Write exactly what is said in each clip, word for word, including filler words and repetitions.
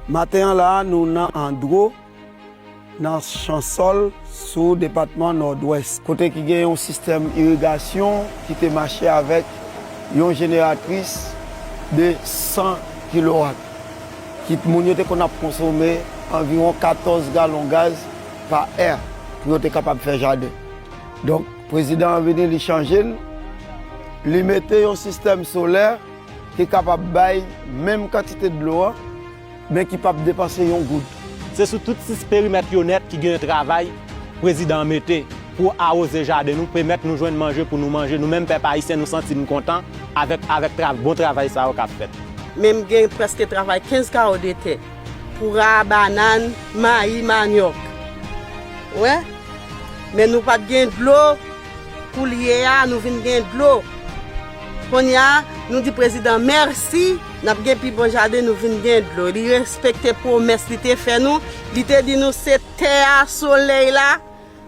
Maten an la a, nou nan Andro, nan Chansòl, sou depatman Nòdwès, kote ki gen yon sistèm irigasyon ki te mache avèk yon jeneratris de san kilowat, ki moun yo te konn ap konsome anviwon katòz galon gaz pa è pou yo te kapab fè jaden. Donk, prezidan an vini, li chanje l, li mete yon sistèm solè ki kapab bay menm kantite dlo an, men ki p ap depanse yon goud. Se sou tout sis perimèt yo nèt ki gen yon travay prezidan an mete pou awoze jaden nou, pèmèt nou jwenn manje pou nou manje. Nou menm pèp ayisyen, nou santi n kontan avèk, avèk tra-, bon travay sa yo k ap fèt. Men m gen prèske travay kenz kawo de tè, poura, banann, mayi, manyòk. Wè, men nou pa t gen dlo. Koulye a, nou vin gen dlo. Kounye a, nou di prezidan mèsi, n ap gen pi bon jaden, nou vin gen dlo. Li respekte pwomès li te fè nou. Li te di nou se tè a, solèy la,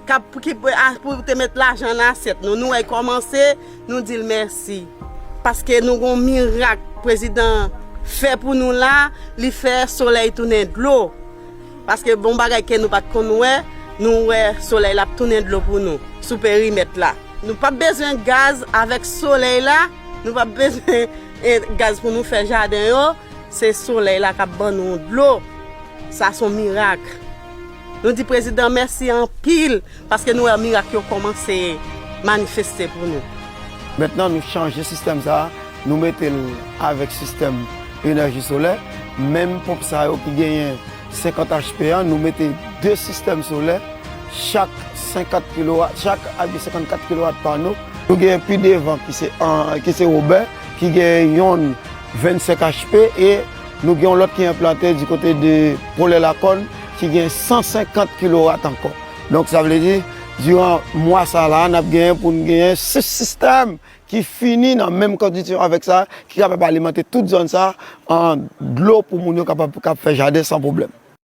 k ap, ki, a, pou te met lajan nan asyèt nou. Nou wè l kòmanse, nou di l mèsi. Paske nou gon mirak prezidan fè pou nou la, li fè solèy tounen dlo. Paske bon bagay ke nou pa t konn wè, nou wè solèy la ap tounen dlo pou nou, sou perimèt la. Nou p ap bezwen gaz avèk solèy la, nou p ap bezwen, eh, gaz pou nou fè jaden yo, se solèy la k ap ban nou dlo. Sa se yon mirak. Nou di prezidan mèsi anpil, paske nou wè mirak yo kòmanse manifeste pou nou. Mentnan, nou chanje sistèm sa a, nou mete l avèk sistèm enèji solè. Menm ponp sa yo ki genyen senkant H P an, nou mete de sistèm solè, chak senkant kilowat, chak ap gen senkannkat kilowat pano. Nou gen pi devan ki se, an, ki se Wobè, ki gen yonn vennsenk H P, e nou gen yon lòt ki enplante di kote de Pwolè Lakòn, ki gen san senkant kilowat ankò. Donk, sa vle di, diran mwa sa la, n ap genyen pou n genyen sis sistèm ki fini nan menm kondisyon avèk sa, ki kapab alimante tout zòn sa an dlo pou moun yo kapab, k ap fè jaden san pwoblèm.